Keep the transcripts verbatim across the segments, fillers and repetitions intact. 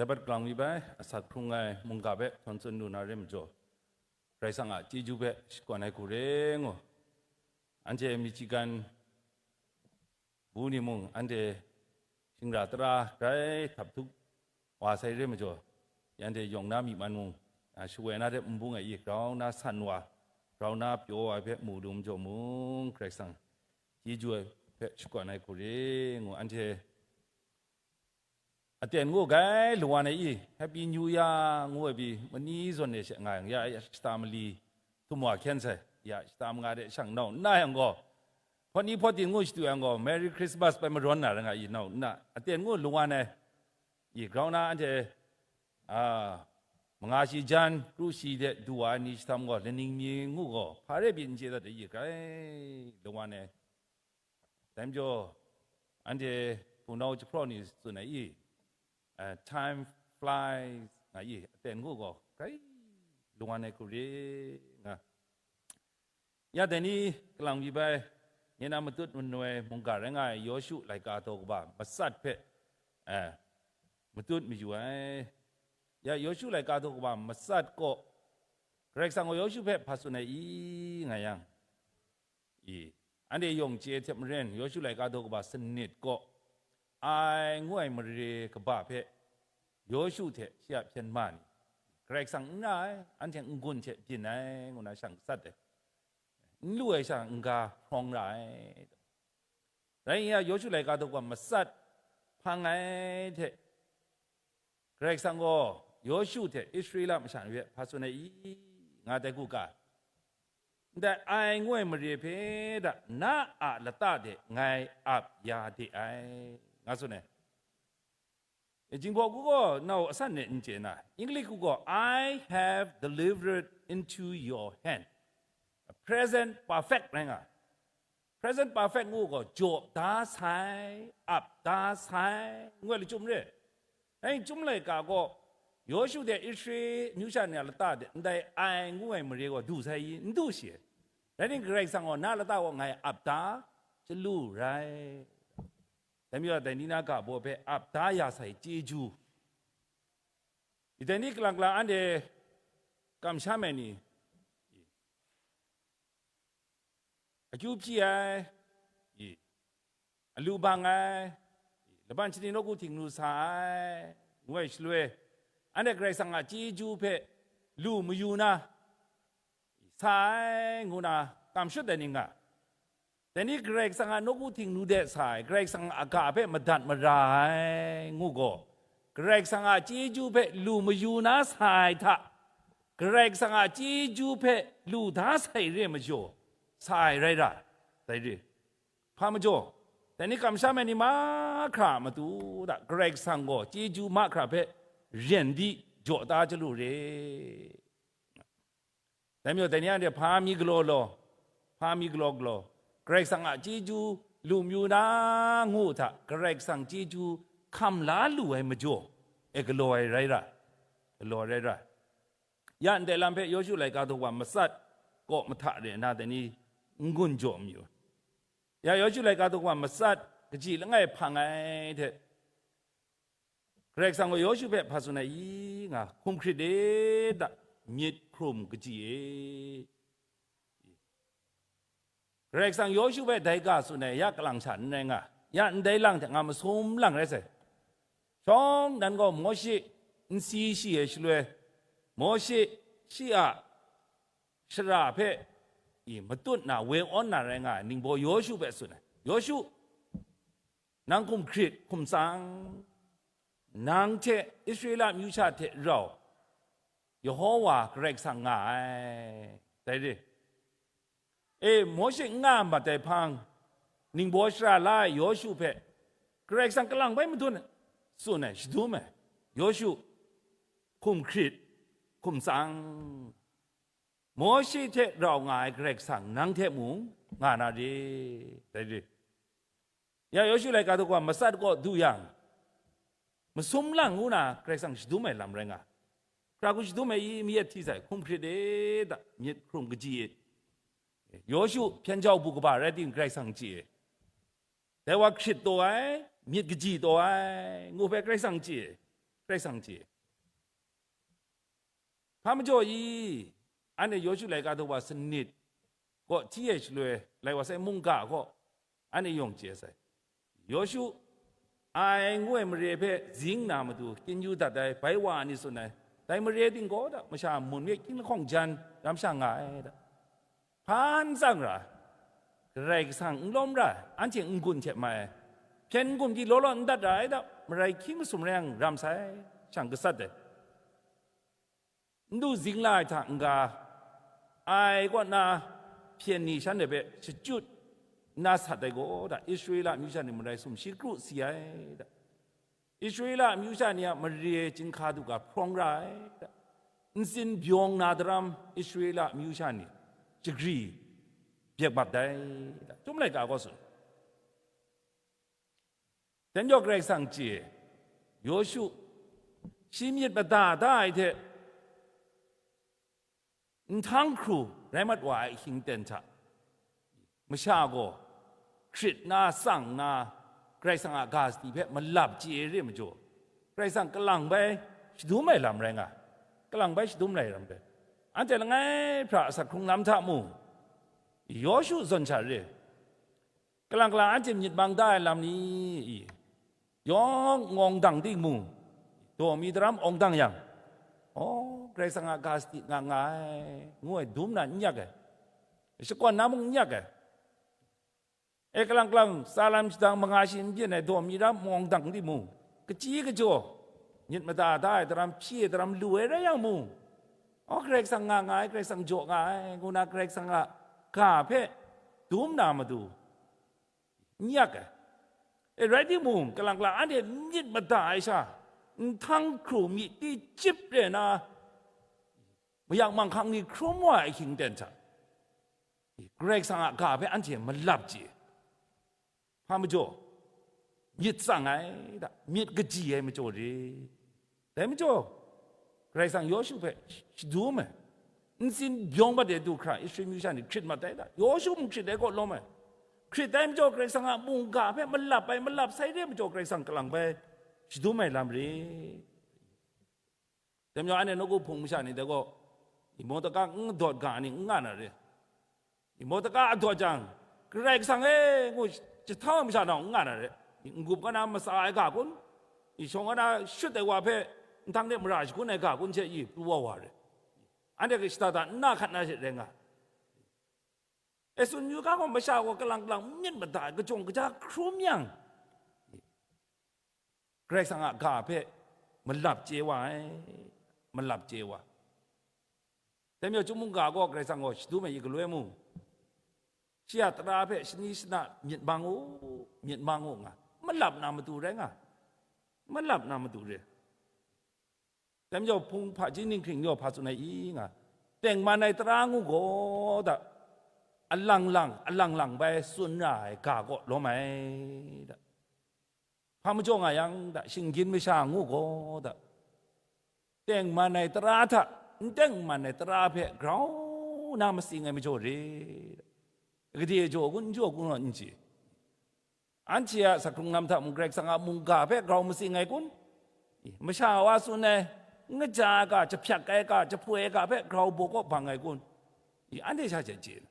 Dai pat galang mi bai, asak hkrung ai mungga hpe htawn tsun lu na re majaw, Karai Kasang a chyeju hpe shakawn ai hku re ngu. Anhte Michigan bu ni mung, anhte shingra tara grai htap htup wa sai re majaw, anhte yawng na myi man mung, a, shawoi na hte n bung ai i, grau na san wa, grau na pyaw wa ai hpe mu lu majaw mung, Karai Kasang chyeju ai hpe shakawn ai hku re ngu, anhte aten ngu gai lawan ai i, Happy New Year ngu ai pyi mani zawn e she nga yang, ya, ya shata mali htum wa hkyen sai, ya shata manga de shang nau nna yang gaw, hpawt ni hpawt din ngu shadu yang gaw, Merry Christmas bai marawn na ra nga i nau nna, aten ngu lawan ai i, grau na anhte, a, manga shi jan, kru shi hte du wa ai ni shahtam gaw, laning mi ngu gaw, hpa rai pyi n chye dat ai i, grai lawan ai. Dai majaw, anhte hpunau jahpraw ni tsun ai i, a, time flies nga i, aten ngu gaw, grai lawan ai hku re nga. Ya dai ni kalang mi bai, nye na matut manoi mungga rai nga ai Yawshu laika daw kaba matsat hpe, eh, matut mayu ai. Ya Yawshu laika daw kaba matsat kaw, Karai Kasang gaw Yawshu hpe hpa tsun ai i nga yang, i, anhte yawng chye hte maren, Yawshu laika daw kaba sanit kaw, Ai ngu ai mare kaba hpe Yawshu hte shi a hpyen ma ni, Karai Kasang n ra ai, anhte n-gun hte byin ai, ngu na shang sat ai. N lu ai sha n-ga hprawng ra ai. Rai nna, Yawshu laika daw kaba matsat hpang ai hte, Karai Kasang gaw Yawshu hte Israela masha ni hpe hpa tsun ai i, nga tai gu ga, ndai Ai ngu ai mare hpe da na a lata de ngai ap ya de ai, nga tsun ai. E, Jinghpaw hku gaw nau asan e n chye na, English hku gaw, "I have delivered into your hand." Present perfect rai nga. Present perfect ngu gaw, jaw da sai, ap da sai, ngu ai lachyum re. Rai chyum laika gaw, Yawshu hte Israel amyu sha ni a lata de ndai Ai ngu ai mare gaw du sai i? N du shi. Rai timung, Karai Kasang gaw na lata gaw ngai ap da, chyalu rai. Dai majaw, dai ni na ga baw hpe ap da ya sai chyeju. I dai ni kalang kalang anhte kamsham ai ni, akyu hpyi ai, i, alu bang ai, i, laban shaning nawku htingnu sa ai, ngu ai shaloi, anhte Karai Kasang a chyeju hpe lu mayu na, sa ai, ngu na kam shut ai ni nga. Dai ni Karai Kasang a nawku htingnu de sa ai, Karai Kasang a ga hpe madat mara ai, ngu gaw, Karai Kasang a chyeju hpe lu mayu na sa ai hta, Karai Kasang a chyeju hpe lu da sai re majaw, sa ai rai ra, dai re. Hpa majaw, dai ni kamsham ai ni mahkra a matu hta, Karai Kasang gaw chyeju mahkra hpe ren di jaw da chyalu re. Dai majaw, dai ni anhte hpa mi galaw law, hpa mi galaw galaw, Karai Kasang a chyeju lu mayu na ngu hta, Karai Kasang chyeju hkam la lu ai majaw, e galaw ai rai ra, galaw ai rai ra. Ya ndai lam hpe Yawshu laika daw kaba matsat kaw mahta re nna, dai ni n-gun jaw mayu. Ya Yawshu laika daw kaba matsat kaji langai hpang ai hte, Karai Kasang gaw Yawshu hpe hpa tsun ai i nga, hkum hkrit e da, myit hkrum kaji e. Karai Kasang Yawshu hpe dai ga tsun ai, ya kalang sha n rai nga, ya ndai lang hte nga masum lang rai sai. Shawng nan gaw Mawshe n si shi ai shaloi, Mawshe shi a shara hpe, i, matut na, woi awn na rai nga ai ningbaw Yawshu hpe tsun ai. Yawshu, nang hkum hkrit, hkum tsang, nang hte Israela amyu sha hte rau Yehova Karai Kasang nga ai. Dai re. E, Mawshe n nga mat ai hpang, ningbaw shara la ai Yawshu hpe Karai Kasang kalang bai madun ai, tsun ai, shadum ai. Yawshu, hkum hkrit, hkum tsang. Mawshe hte rau nga ai Karai Kasang nang hte mung nga na re, dai re. Ya Yawshu laika daw kaba matsat kaw du yang, masum lang ngu na Karai Kasang shadum ai lam rai nga. Hkra hku shadum ai i, mayat hti sai, hkum hkrit e da, myit hkrum kaji e. Yawshu hpyen jau bu kaba rai timung, Karai Kasang chye e. Dai wa hkrit taw ai, myit kaji taw ai, ngu hpe Karai Kasang chye e. Karai Kasang chye. Hpa majaw i, anhte Yawshu laika daw wa sanit kaw hti e shaloi, lai wa sai mungga kaw, anhte yawng chye sai. Yawshu, Ai ngu ai mare hpe zing na matu, kyin yu dat ai, bai wa ni tsun ai, dai mare ting gaw da, masha mun we king lahkawng jan ram sha nga ai da. Hpa n tsang ra, Karai Kasang n lawm ra, anhte n-gun hte mai ai, hpyen n-gun pyi law law n dat ra ai da, marai hkying masum rai yang ram sai, shang gasat ai. N du zing la ai hta n-ga, ai kaw na hpyen ni shanhte hpe shachyut nna sat ai gaw da, Israela amyu sha ni marai sumshi kru si ai da. Israela amyu sha ni a mare chyinghka du ga hprawng ra ai da. Ntsin byawng na daram Israela amyu sha ni shagri byek mat dai da. Chyum laika gaw tsun. Dai majaw Karai Kasang chye, Yawshu, shi myit mada da ai hte, nhtang hkru rai mat wa ai ahkying ten hta, masha gaw hkrit na, tsang na, Karai Kasang a ga sadi hpe malap chye re ai majaw, Karai Kasang kalang bai shadum ai lam rai nga, kalang bai shadum ai lam rai. Anhte langai hpra asak hkrung lam hta mu, Yawshu zawn sha re. Kalang kalang anhte myit mang da ai lam ni? Yawng n-awng dang timung, daw mi daram awng dang yang, aw, Karai Kasang a ga sadi nga nga ai, ngu ai dum na n yak ai, shakawn na mung n yak ai. E, kalang kalang, tsa lam shadang manga shi n byin ai daw mi daram n-awng dang timung, kachyi kajaw, myit mada da ai daram, hpyi ai daram lu ai rai yang mung, aw, Karai Kasang nga nga ai, Karai Kasang jaw nga ai, ngu na Karai Kasang a ga hpe dum na matu, n yak ai. E, rai timung, kalang kalang anhte myit mada ai sha, nhtang hkru myi ti chyip re na, mayak manghkang ni hkrum wa ai ahkying ten hta, Karai Kasang a ga hpe anhte malap chye. Hpa majaw? Myit tsang ai da, myit kaji ai majaw re. Dai majaw, Karai Kasang Yawshu hpe shadum ai, ntsin byawng mat ai du hkra Israel myu sha ni hkrit mat ai da, Yawshu mung hkrit ai kaw lawm ai. Hkrit ai majaw, Karai Kasang a mungga hpe malap ai, malap sai re ai majaw, Karai Kasang kalang bai shadum ai lam re. Dai majaw, anhte nawku hpung masha ni dai gaw, Mordeka n dawt ga ni n nga na re. Mordeka a dawt jang, Karai Kasang e ngu jahtau ai masha nau n nga na re. N-gup kaw na matsa ai ga kun, shawng kaw na shut ai wa hpe nhtang de mara shagun ai ga kun hte i pru wa wa re. Anhte shada da nna hkat na she rai nga. E, tsun yu ga gaw, masha gaw kalang kalang myit mada ai, kajawng kaja hkrum yang, Karai Kasang a ga hpe malap chye wa ai, malap chye wa. Dai majaw, chyum mungga gaw Karai Kasang gaw shadum ai i galoi mung, shi a tara hpe shani shana myit mang u, myit mang u nga, malap na matu rai nga, malap na matu re. Dai majaw, hpung hpaji ninghkring yaw hpa tsun ai i nga, tengman ai tara ngu gaw da, alang lang, alang lang bai tsun ra ai ga kaw lawm ai da. Hpa majaw nga yang da, shinggyim masha ngu gaw da, tengman ai tara hta n tengman ai tara hpe grau na matsing ai majaw re. Gade jaw kun, n jaw kun, n chye. Anhte a asak hkrung lam hta mung Karai Kasang a mungga hpe grau matsing ai kun? Masha wa tsun ai, n kaja ai ga, jahpyak ai ga, jahpoi ai ga hpe grau baw kaw bang ai kun? Anhte sha hte chye na,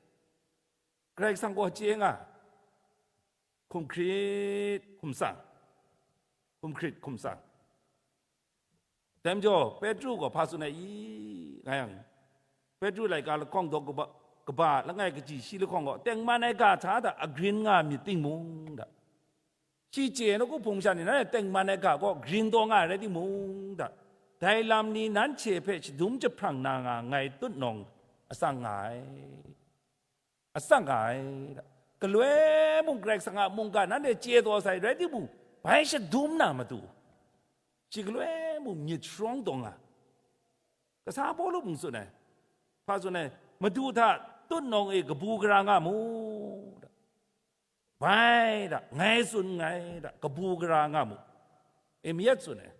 Karai Kasang gaw chye nga, hkum hkrit hkum tsang, hkum hkrit hkum tsang. Dai majaw, Petru gaw hpa tsun ai i, nga yang, Petru laika lahkawng daw kaba, kaba langai kaji shi lahkawng gaw, tengman ai ga hta hta agrin nga myit timung da, shi chye ai nawku hpung sha ni, nanhte tengman ai ga gaw grin taw nga ai rai timung da, dai lam ni nanhte hpe shadum jahprang na nga nngai tut nawng atsang nga ai. Atsang nga ai da. Galoi mung Karai Kasang a mungga nanhte chye taw sai rai timung, bai shadum na matu, shi galoi mung myit sharawng taw nga. Kasa Pawlu mung tsun ai, hpa tsun ai, Madu hta tut nawng e kabu gara nga mu, da. Bai da, ngai tsun nngai da, kabu gara nga mu. E, mayat tsun ai,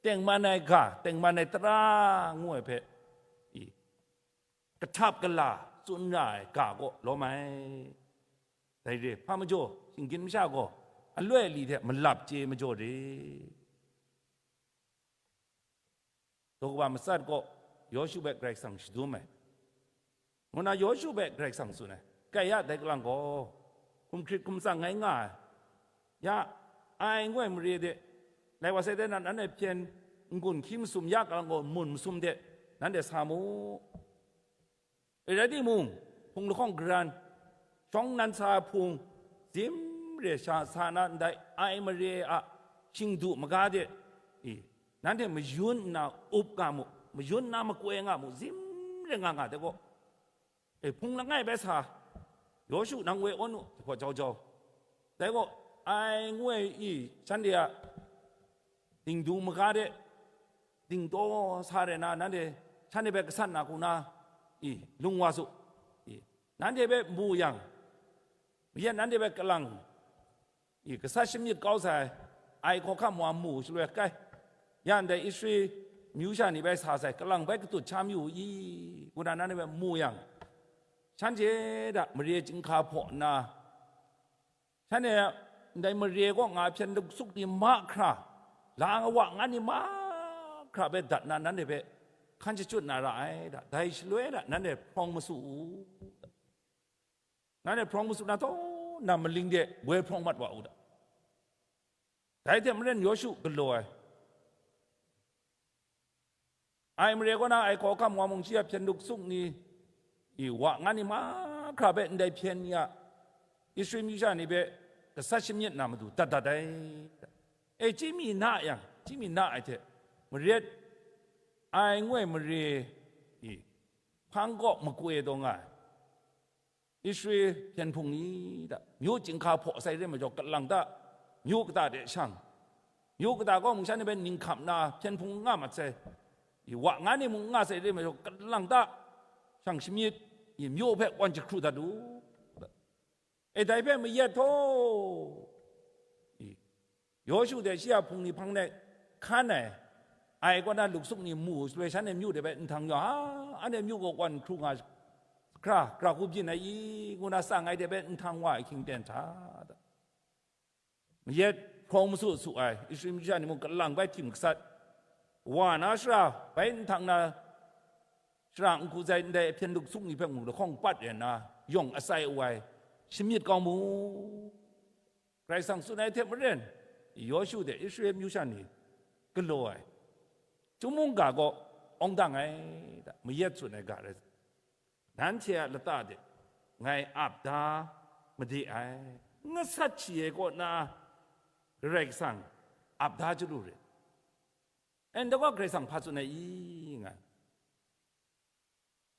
tengman ai ga, tengman ai tara ngu ai hpe, i, kahtap kala tsun ra ai ga kaw lawm ai. Dai re, hpa majaw, shinggyim masha gaw aloi ali hte malap chye majaw re. daw kaba matsat kaw Yawshu hpe Karai Kasang shadum ai. Ngu na Yawshu hpe Karai Kasang tsun ai. Kai ya, dai kalang gaw, hkum hkrit hkum tsang ngai nga ai. Ya, ai ngu ai mare de, lai wa sai de na, nanhte hpyen n-gun hkyi masum ya kalang gaw, mun masum de, nanhte sa mu. E rai timung, hpung lahkawng garan, shawng nan sa ai hpung, zim re sha sa na ndai ai mare a shingdu maga de, i, nanhte mayun nna up nga mu, mayun nna makoi nga mu, zim re nga nga de gaw, e, hpung langai bai sa, Yawshu nang woi awn u, jahpaw jau jau. Dai gaw, ai ngu ai i, shanhte a dingdung maga de, dingdaw sa re na, nanhte shanhte hpe gasat na hku na, i, lung wa su, i, nanhte hpe mu yang, mayat nanhte hpe kalang, i, gasat shamyit kau sai, ai hkawhkam wa mu shaloi kai, ya ndai Israel myu sha ni bai sa sai, kalang bai katut sha mayu u i, ngu na nanhte hpe mu yang, shanhte hta mare chyinghka hpaw nna, shanhte ndai mare kaw nga hpyen luksuk ni mahkra, la wa nga ni mahkra hpe dat na nanhte hpe hkan shachyut na ra ai da, dai shaloi da nanhte hprawng masu u. Nanhte hprawng masu na taw, na maling de woi hprawng mat wa u da. Dai hte maren Yawshu galaw ai. Ai mare kaw na ai hkawhkam wa mung shi a hpyen luksuk ni, i wa nga ni mahkra hpe ndai hpyen ni a Israel myu sha ni hpe gasat shamyit na matu dat dat ai. E, chyi mi na yang, chyi mi na ai hte, maret ai ngu ai mare, i, hpang kaw makoi taw nga ai. Israel hpyen hpung ni da, myu chyinghka hpaw sai re majaw, kalang ta, myu kata de shang, myu kata kaw mung shan ni hpe ning hkam na hpyen hpung nga mat sai, i wa nga ni mung nga sai re majaw, kalang ta, shang shamyit, i myu hpe wan jahkru dat u. E, dai hpe mayat htaw, i, Yawshu hte shi a hpung ni hpang de hkan ai, ai kaw na luksuk ni mu shaloi, shanhte myu de hpe nhtang yaw, a, anhte myu gaw wan hkru nga hkra, hkra hku byin ai i, ngu na tsang ai de hpe nhtang wa ai hkying ten hta da. Mayat hprawng masu su ai Israel myu sha ni mung kalang bai htim gasat, wa na shara bai nhtang na, shara n hku zai ndai hpyen luksuk ni hpe mung lahkawng pat re nna, yawng atsai awai shamyit kau mu. Karai Kasang tsun ai hte maren, Yawshu hte Israel myu sha ni galaw ai, Chyum mungga kaw awng dang ai da, mayat tsun ai ga rai, nanhte a lata de ngai ap da made ai, ngasat shi ai kaw na Karai Kasang ap da chyalu rit. En, da gaw Karai Kasang hpa tsun ai i nga,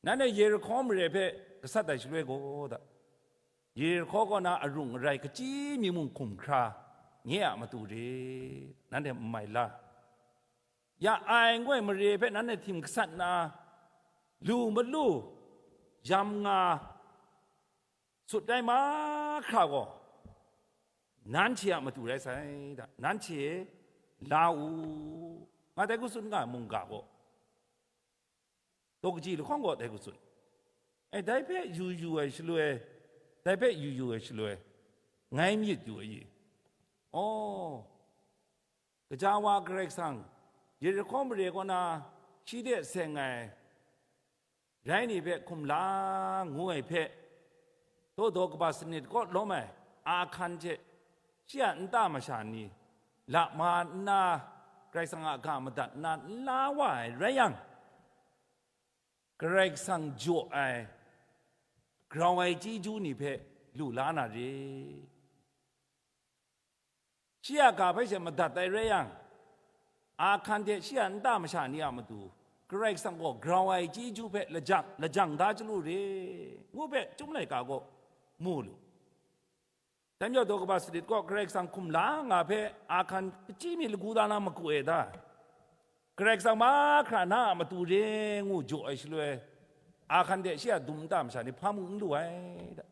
nanhte Yerihko mare hpe gasat ai shaloi gaw da, Yerihko kaw na arung arai kachyi mi mung hkum hkra nye a matu re, nanhte n mai la. Ya ai ngu ai mare hpe nanhte htim gasat nna, lu malu, yam nga, sut ai mahkra gaw, nanhte a matu rai sai da, nanhte la u, nga dai hku tsun nga ai mungga gaw, daw kaji lahkawng gaw dai hku tsun. E, dai hpe yu yu ai shaloi, dai hpe yu yu ai shaloi, ngai myit yu ai i? Aw, gaja wa Karai Kasang Yerihko mare kaw na shi de seng ai rai ni hpe hkum la ngu ai hpe, daw daw kaba sanit kaw lawm ai Ahkan hte shi a nta masha ni lama nna, Karai Kasang a ga madat nna n la wa ai rai yang, Karai Kasang jaw ai grau ai chyeju ni hpe lu la na re. Shi a ga hpe she madat ai rai yang, Ahkan hte shi a nta masha ni a matu Karai Kasang gaw grau ai chyeju hpe lajang, lajang da chyalu re, ngu hpe Chyum laika gaw mu lu. Dai majaw daw kaba sanit gaw Karai Kasang hkum la nga hpe Ahkan kachyi mi lagu da na magu e da, Karai Kasang mahkra na a matu re ngu jaw ai shaloi, Ahkan hte shi a dum nta masha ni hpa mung n lu ai da.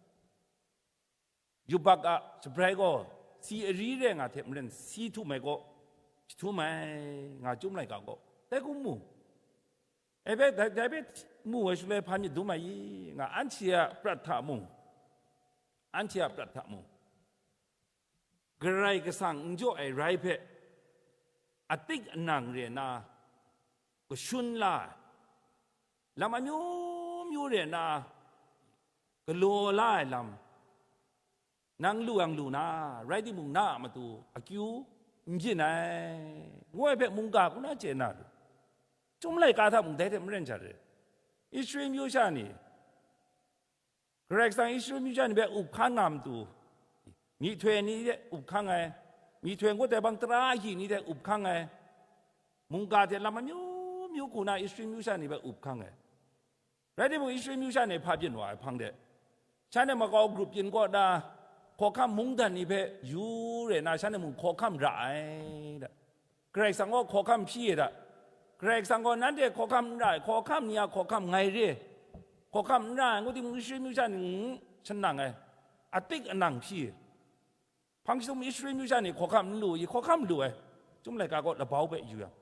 Yubak a shabrai gaw si ari re nga hte maren si htum ai gaw, jahtum ai nga Chyum laika gaw dai hku mu. E bai, dai, dai bai mu ai shaloi hpa myit dum ai i nga, anhte a prat hta mung, anhte a prat hta mung, Karai Kasang n jaw ai rai hpe atik anang re na, kashun la ai, lam amyu myu re nna galaw la ai lam, nang lu yang lu na, rai timung, na a matu akyu n byin ai, ngu ai hpe mungga hku na chye na lu. Chyum laika hta mung dai hte maren sha re. Israel myu sha ni, Karai Kasang Israel myu sha ni hpe up hkan nga matu, myihtoi ni hte up hkang ai, myihtoi ngut ai bang tara agyi ni hte up hkang ai, mungga hte lam amyu myu hku na Israel myu sha ni hpe up hkang ai. Rai timung, Israel myu sha ni hpa byin wa ai hpang de, shanhte makau grup byin kaw na, hkawhkam mungdan ni hpe yu re na, shanhte mung hkawhkam ra ai da. Karai Kasang gaw hkawhkam hpyi e da. Karai Kasang gaw nanhte hkawhkam n ra ai, hkawhkam ni a hkawhkam ngai re, hkawhkam n ra ai, ngu timung, Israel myu sha ni n shanang ai, atik anang hpyi e. Hpang jahtum Israel myu sha ni hkawhkam n lu i? Hkawhkam lu ai, Chyum laika gaw labau hpe yu yang.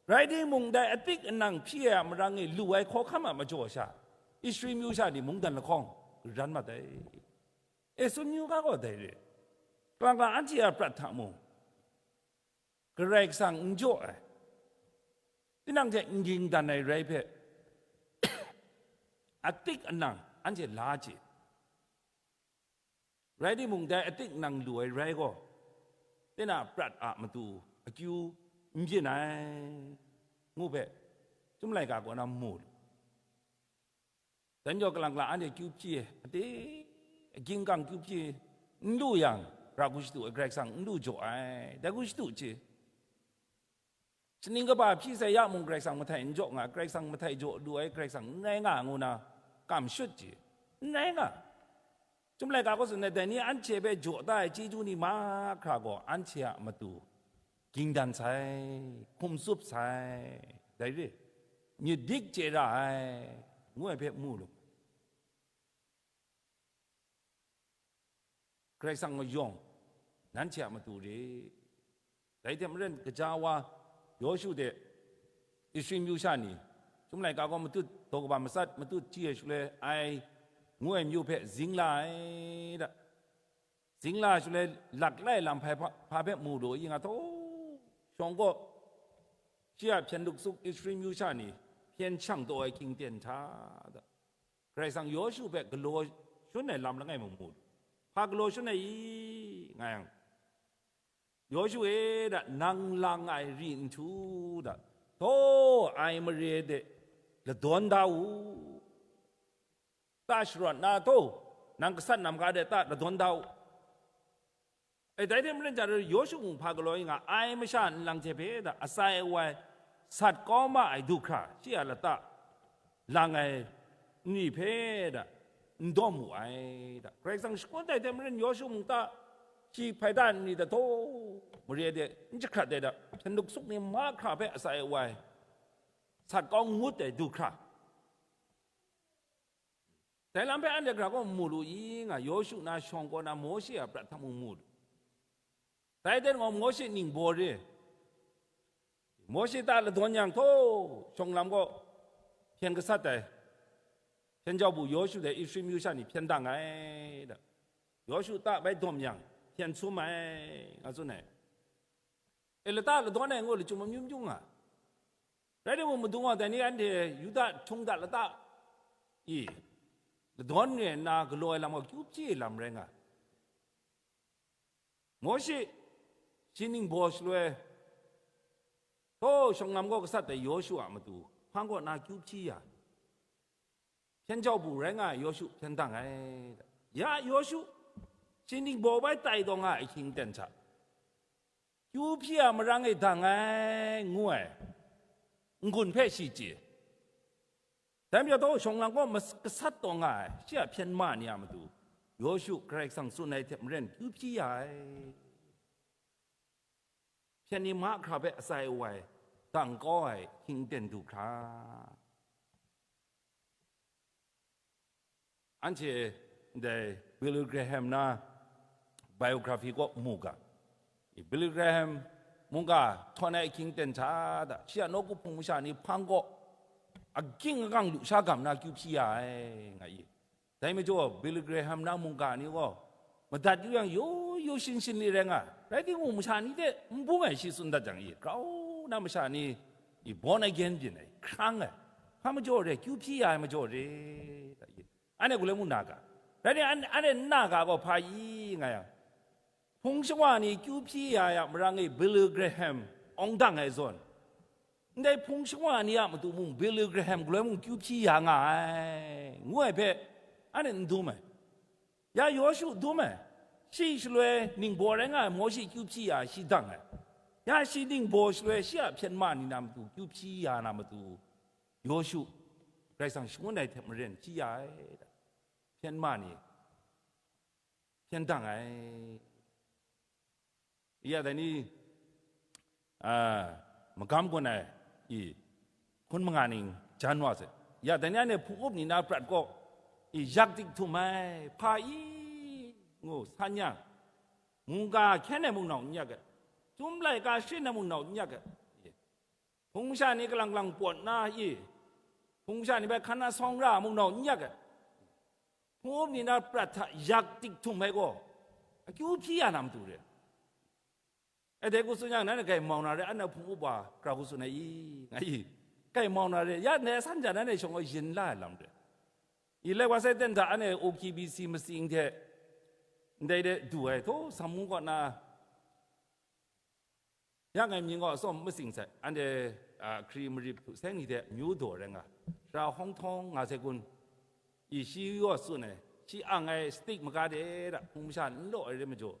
Rai timung, dai atik anang hpyi ai a marang e lu ai hkawhkam a majaw sha, Israel myu sha ni mungdan lahkawng garan mat ai. E, tsun yu ga gaw dai re. Kalang kalang anhte a prat hta mung, Karai Kasang n jaw ai, tinang hte n ging dan ai rai hpe, atik anang anhte la chye. Rai timung, dai atik anang lu ai rai gaw, tinang a prat a matu akyu n byin ai, ngu hpe, Chyum laika kaw na mu lu. Dan jaw kalang kalang anhte kyu hpyi ai, ade, agying gang kyu hpyi ai, n lu yang, ra hku shadu ai, Karai Kasang n lu jaw ai, dai hku shadu chye. Shaning kaba hpyi sai ya mung, Karai Kasang mahtai n jaw nga, Karai Kasang mahtai jaw lu ai, Karai Kasang n rai nga, ngu na kam shut chye, n rai nga. Chyum laika gaw tsun ai, dai ni anhte hpe jaw da ai chyeju ni mahkra gaw, anhte a matu ging dan sai, hkum tsup sai, dai re, myit dik chye ra ai, ngu ai hpe mu lu. Karai Kasang mayawng nanhte a matu re. Dai hte maren, gaja wa Yawshu hte Israel myu sha ni, Chyum laika gaw matut, daw kaba matsat, matut chye ai shaloi, Ai ngu ai myu hpe zing la ai da. Zing la shaloi, lak lai lam hpai hpa, hpa hpe mu lu i nga, htaw shawng kaw, shi a hpyen luksuk Israel myu sha ni hpyen shang taw ai hkying ten hta da, Karai Kasang Yawshu hpe galaw shun ai lam langai mung mu lu. Hpa galaw shun ai i, nga yang, Yawshu e da, nang lang ai ri nhtu da, htaw Ai mare de ladawn da u. Ta sharawt na, htaw nang gasat nam ga de ta ladawn da u. E, dai hte maren, ja re, Yawshu mung hpa galaw i nga, Ai masha nlang hte hpe da, atsai awai sat kau ma ai du hkra, shi a lata lang ai nri hpe da, n dawm wu ai da. Karai Kasang shangun dai hte maren, Yawshu mung ta, shi hpai da nri da, htaw mare de n jahkrat ai da, hpyen luksuk ni mahkra hpe atsai awai sat kau ngut ai du hkra. Dai lam hpe anhte hkra gaw mu lu i nga, Yawshu na shawng kaw na Mawshe a prat hta mung mu lu. Dai hte gaw Mawshe ningbaw re, Mawshe ta ladawn yang, htaw shawng lam kaw hpyen gasat ai, hpyen jau bu Yawshu dai Israel myu sha ni hpyen dang ai da. Yawshu ta bai dawm yang, hpyen sum ai, nga tsun ai. E, lata ladawn ai ngu, lachyum amyu myu nga. Rai timung, madu wa dai ni anhte Yuda htung da lata i ladawn re nna galaw ai lam gaw kyu hpyi ai lam rai nga. Mawshe shi ningbaw shaloi, htaw shawng lam kaw gasat ai Yawshu a matu hpang kaw na kyu hpyi ya, hpyen jau bu rai nga ai Yawshu hpyen dang ai. Ya Yawshu, shi ningbaw bai tai taw nga ai hkying ten hta, kyu hpyi a marang e dang ai, ngu ai n-gun hpe shi chye. Dai majaw, htaw shawng lam kaw mas-, gasat taw nga ai, shi a hpyen ma ni a matu, Yawshu Karai Kasang tsun ai hte maren kyu hpyi ya ai. Hpyen ni mahkra hpe atsai awai dang kau ai hkying ten du hkra. Anhte ndai Billy Graham na biography kaw mu ga, Billy Graham mungga htawn ai ahkying ten hta da, shi a nawku hpung masha ni hpang kaw aging agang lusha gam na kyu hpyi ya ai, nga i. Dai majaw, Billy Graham na mungga ni gaw madat yu yang, yu yu shin shin li rai nga, rai timung, masha ni hte n bung ai shi tsun dat jang i, grau na masha ni I born again byin ai, hkrang ai, hpa majaw re, kyu hpyi ya ai majaw re, da, i, anhte galoi mung na ga, rai ni, an-, anhte n na ga gaw hpa i nga yang, hpung shawa ni kyu hpyi ya ya marang e Billy Graham awng dang ai zawn, ndai hpung shawa ni a matu mung Billy Graham galoi mung kyu hpyi ya nga ai, ngu ai hpe, anhte n dum ai. Ya Yawshu dum ai, shi shaloi ningbaw rai nga ai Mawshe kyu hpyi ya shi dang ai. Ya shi ningbaw shaloi shi a hpyen ma ni na matu kyu hpyi ya na matu, Yawshu, Karai Kasang shangun ai hte maren hpyi ya ai, hpyen ma ni hpyen dang ai. Ya dai ni, a, magam gawn ai, i, hkun manga ning jan wa sai. Ya dai ni anhte hpung up ni na prat gaw, i, yak dik htum ai, hpa i, ngu san yang, mungga hkyen ai mung nau n yak ai, chyum laika sharin ai mung nau n yak ai. I, hpung masha ni kalang kalang pawt na i, hpung masha ni bai hkan na sawng ra mung nau n yak ai. Hpung up ni na prat hta yak dik htum ai gaw, akyu hpyi ya na matu re. E dai ku tsun yang, nanhte gaimau na re, anhte hpung up wa, gara ku tsun ai i, nga i, gaimau na re, ya ndai san ja nanhte shawng gaw yin la ai lam re. I lai wa sai ten hta anhte O K B C masing hte, ndai de du ai, htaw Samu kaw na, ya ngai mying gaw atsawm masing sai, anhte, a, hkri marip htu seng ni hte myu daw rai nga, sara hawng htawng nga sai kun, i shi gaw tsun ai, shi ang ai stick maga de da, hpung masha n law ai re majaw,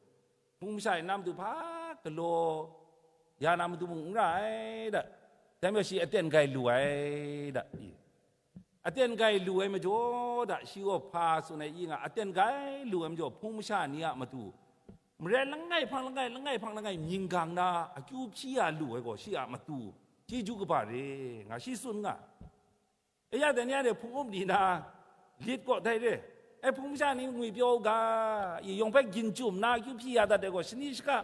hpung masha e na matu hpa galaw ya na matu mung n ra ai da, dai majaw shi aten grai lu ai da, i, aten grai lu ai majaw da, shi gaw hpa tsun ai i nga, aten grai lu ai majaw, hpung masha ni a matu, maren langai hpang langai, langai hpang langai mying gang na akyu hpyi ya lu ai gaw, shi a matu chyeju kaba re, nga shi tsun nga. E ya dai ni anhte hpung up ni na lit kaw dai re, e hpung masha ni ngwi pyaw u ga, i yawng hpe ginchum na akyu hpyi ya dat ai gaw, shani shaka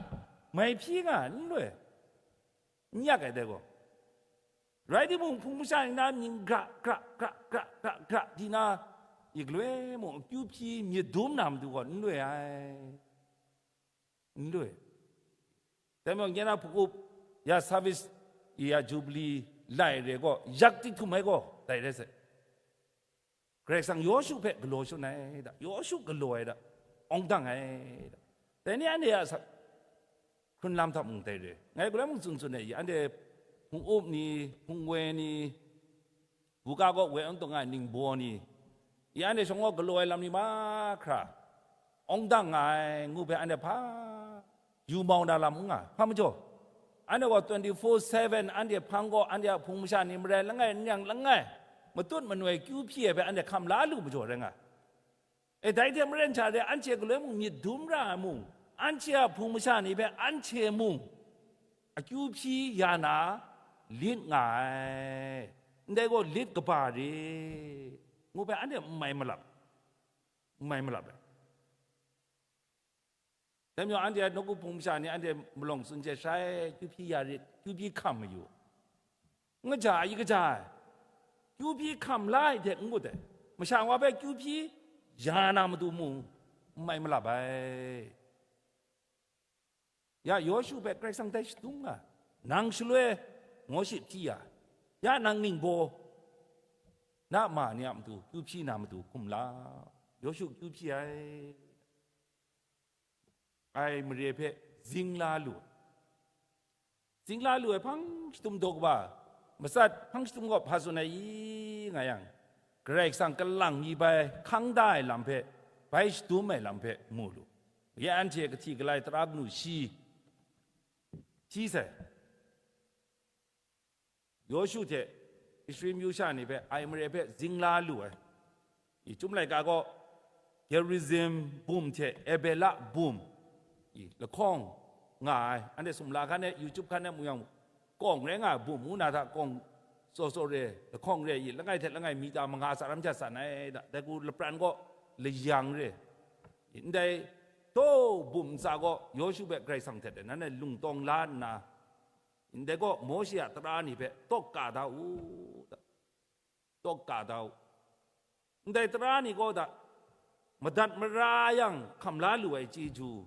mai hpyi nga n loi, n yak ai dai gaw. Rai timung, hpung masha ni na mying gra, gra, gra, gra, gra, gra, di na, i galoi mung akyu hpyi myit dum na matu gaw n loi ai, n loi. Dai majaw, nye na hpung up ya service, i ya Jubilee lai re gaw, yak dik htum ai gaw, dai rai sai. Karai Kasang Yawshu hpe galaw shun ai da, Yawshu galaw ai da, awng dang ai da. Dai ni anhte a sa-, hkrun lam hta mung dai re. Ngai galoi mung tsun tsun ai, anhte hpung up ni, hpung woi ni, buga gaw woi ang tawng ai ningbaw ni, i anhte shawng gaw galaw ai lam ni mahkra, awng dang nga ai, ngu hpe anhte hpa yu mau na lam n nga, hpa majaw, anhte gaw twenty-four seven anhte hpang gaw anhte a hpung masha ni marai langai, n yang langai, matut manoi kyu hpyi ai hpe anhte hkam la lu majaw rai nga. E, dai hte maren sha re, anhte galoi mung myit dum ra ai mung, anhte a hpung masha ni hpe anhte mung akyu hpyi ya na lit nga ai, ndai gaw lit kaba re, ngu hpe anhte n mai malap, n mai malap ai. Dai majaw, anhte a nawku hpung masha ni anhte malawng tsun hte shai, kyu hpyi ya rit, kyu hpyi hkam mayu, n kaja ai, i kaja ai, kyu hpyi hkam la ai hte n ngut ai, masha wa hpe kyu hpyi ya na matu mung n mai malap ai. Ya Yawshu hpe Karai Kasang dai shadung nga, nang shaloi Mawshe hpyi ya, ya nang ningbaw, na ma ni a matu kyu hpyi na matu hkum la, Yawshu kyu hpyi ai. Ai mare hpe zing la lu ai. Zing la lu ai hpang shadum daw kaba, matsat hpang shadum gaw hpa tsun ai i nga yang, Karai Kasang kalang mi bai hkang da ai lam hpe, bai shadum ai lam hpe mu lu. Ya anhte kahti kalai tara kanu shi hti sai. Yawshu hte Israel myu sha ni hpe ai mare hpe zing la lu ai. I, Chyum laika gaw Gerizim bum hte Ebela bum, i, lahkawng nga ai, anhte sumla hkan e, YouTube hkan e mu yang, kawng rai nga ai bum ngu na hta, kawng tsaw tsaw re, lahkawng re, i, langai hte langai mita manga tsa ram hta san ai da, dai hku lapran gaw layang re. I, ndai, taw bum ntsa gaw Yawshu hpe Karai Kasang htet ai, nan e lungtawng la nna, ndai gaw Mawshe a tara ni hpe tawk ka da u, tawk ka da u. Ndai tara ni gaw da, madat mara yang hkam la lu ai chyeju,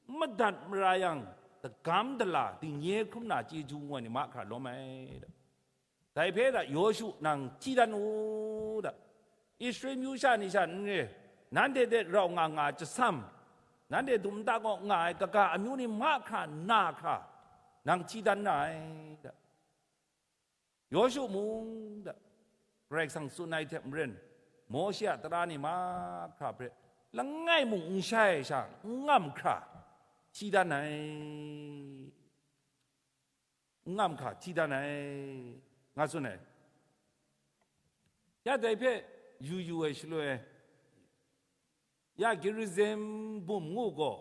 madat mara yang dagam dala dingnye hkrum na chyeju ngu ai ni mahkra lawm ai da. Dai hpe da Yawshu nang hti dan u da. Israel myu sha ni sha n re, nanhte hte rau nga nga jasam, nanhte dum nta kaw nga ai kaga amyu ni mahkra na hkra, nang hti dan na ai da. Yawshu mung da, Karai Kasang tsun ai hte maren, Mawshe a tara ni mahkra hpe langai mung n shai ai sha, n ngam hkra hti dan ai, n ngam hkra hti dan ai, nga tsun ai. Ya dai hpe yu yu ai shaloi, ya Gerizim bum ngu gaw,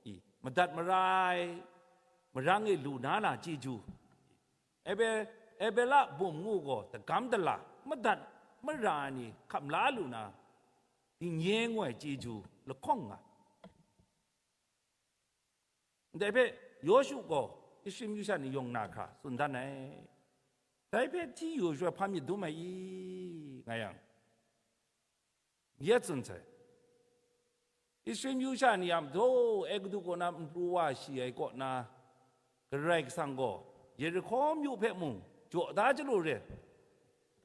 i, madat mara ai, marang e lu na na chyeju, Ebe-, Ebela bum ngu gaw dagam dala, madat mara ai ni hkam la lu na, dingnye ngu ai chyeju lahkawng nga. Ndai hpe Yawshu gaw Israel myu sha ni yawng na hkra tsun dan ai. Dai hpe hti yu ai shaloi hpa myit dum ai i, nga yang, yet tsun sai. Israel myu sha ni a matu, Egutu kaw na n pru wa shi ai kaw na, Karai Kasang gaw Yerihko myu hpe mung jaw da chyalu re.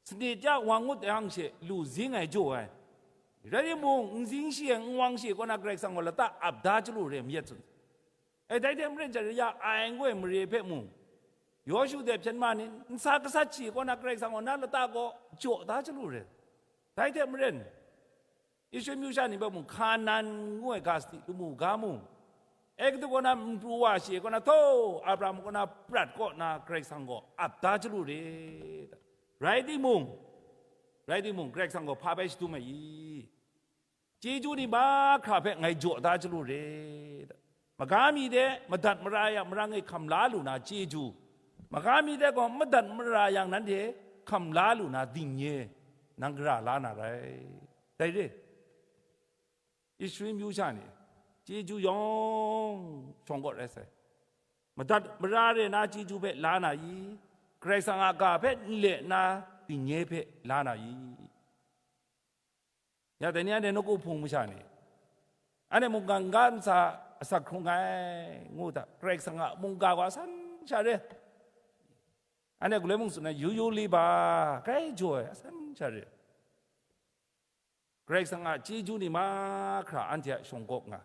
Sanit ya wang ngut yang she lu zing ai jaw ai. Rai timung, n zing shi ai, n wang shi ai kaw na, Karai Kasang gaw lata ap da chyalu re, myit tsun. E, dai hte maren, Jariya ai ngu ai mare hpe mung, Yawshu hte hpyen ma ni, nsa gasat shi ai kaw na, Karai Kasang gaw na lata gaw jaw da chyalu re. Dai hte maren, Israel myu sha ni hpe mung, Hkanan ngu ai ga sadi lamu ga mung, Egutu kaw na n pru wa shi ai kaw na, htaw, Abraham kaw na prat kaw na Karai Kasang gaw ap da chyalu re. Rai timung, rai timung, Karai Kasang gaw hpa bai shadum ai i? Chyeju ni mahkra hpe ngai jaw da chyalu re. Maga mi de madat mara yang marang e hkam la lu na chyeju, maga mi de gaw madat mara yang nanhte hkam la lu na dingnye, nang gara la na rai. Dai re, Israel myu sha ni chyeju yawng shawng kawt rai sai. Madat mara re na chyeju hpe la na i? Karai Kasang a ga hpe n le nna dingnye hpe la na i? Ya, dai ni anhte nawku hpung masha ni, anhte mungkan ga ntsa asak hkrung ai ngu hta, Karai Kasang a mungga gaw asan sha re. Anhte galoi mung tsun ai, yu yu li ba, kai jaw ai, asan sha re. Karai Kasang a chyeju ni mahkra anhte a shawng kawt nga.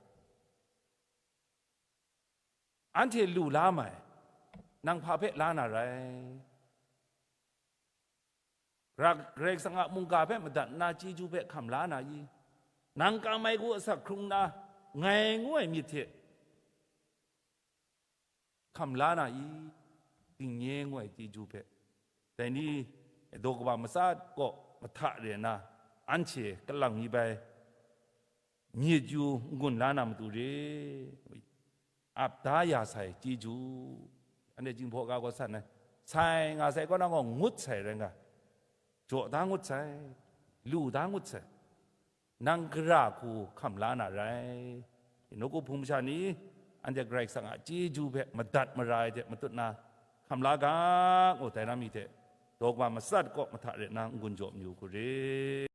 Anhte lu la mai, nang hpa hpe la na rai? Ra-, Karai Kasang a mungga hpe madat nna chyeju hpe hkam la na i? Nang kam ai hku asak hkrung nna, ngai ngu ai myit hte hkam la na i? Dingnye ngu ai chyeju hpe. Dai ni, daw kaba matsat kaw mahta re nna, anhte kalang mi bai myit yu n-gun la na matu re, ap da ya sai chyeju. Anhte Jinghpaw ga gaw san ai, sai nga sai kaw na gaw ngut sai rai nga, jaw da ngut sai, lu da ngut sai, nang gara hku hkam la na rai. Nawku hpung masha ni, anhte Karai Kasang a chyeju hpe madat mara ai hte matut na hkam la ga, ngu dai na mi hte, daw kaba matsat kaw mahta re nna n-gun jaw mayu hku re.